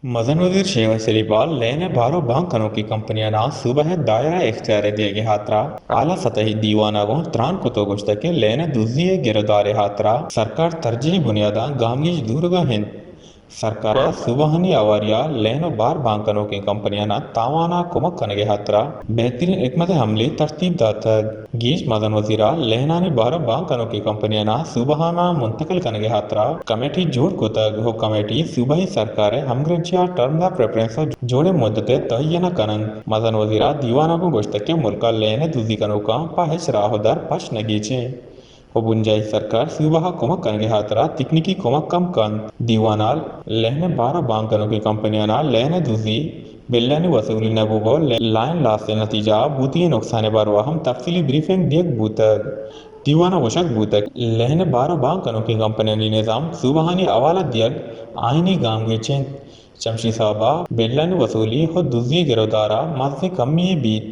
مزن وزیر شہباز شریف ءَ لین ءِ بار ءُ بانگ کنوکیں کمپنیاں ءَ صوبہ ءِ دائرہ اختیار ءِ دیگ ءِ ہاترا اعلیٰ سطحی دیوان ءَ گوں تران کتگ ءُ گوشتگ کہ لین ءِ دزی ءِ گرودار ءِ ہاترا سرکار ترجیحی بنیاداں گامگیج زورگ ءَ انت۔ سرکار ءَ صوبہانی ہواری ءَ لین ءُ بار بانگ کنوکیں کمپنیاں ءَ تاوان ءَ کمک کنگ ءِ ہاترا بہترین حکمت عملی ترتیب داتگ۔ گیش مزن وزیر ءَ لینانی بار ءُ بانگ کنوکیں کمپنیاں ءَ صوبہاں ءَ منتقل کنگ ءِ ہاترا کمیٹی جوڑ کتگ ءُ کمیٹی صوبائی سرکار ءِ ہمگرنچی ءَ ٹرمز آف ریفرنس ءُ جوڑیں مدت ءِ تہیہ نہ کن انت۔ مزن وزیر ءَ دیوان ءَ گوں گوشتگ کہ ملک ءَ لین ءِ دزی کنوکاں پہ ہچ راہ ءُ در پش نہ گیچیں ءُ بنجاہی سرکار صوبہ ءَ کمک کنگ ءِ ہاترا تکنیکی کمک ہم کنت۔ دیوان ءَ لین ءِ بار ءُ بانگ کنوکیں کمپنیاں ءَ لین ءِ دزی، بلانی وصولی نہ بوگ ءُ لین لاس ءِ نتیجہ ءَ بوتگیں نقصان ءِ باروا ہم تفصیلی بریفنگ دیگ بوتگ۔ دیوان ءَ گوشگ بوتگ، لین ءِ بار ءُ بانگ کنوکیں کمپنیانی نظام صوبہانی حوالہ دیگ آئینی گامگیج انت۔ چمشی صاحب ءَ بلانی وصولی ءُ دزی ءِ گرودار ءَ مزنیں کمی یے بیت۔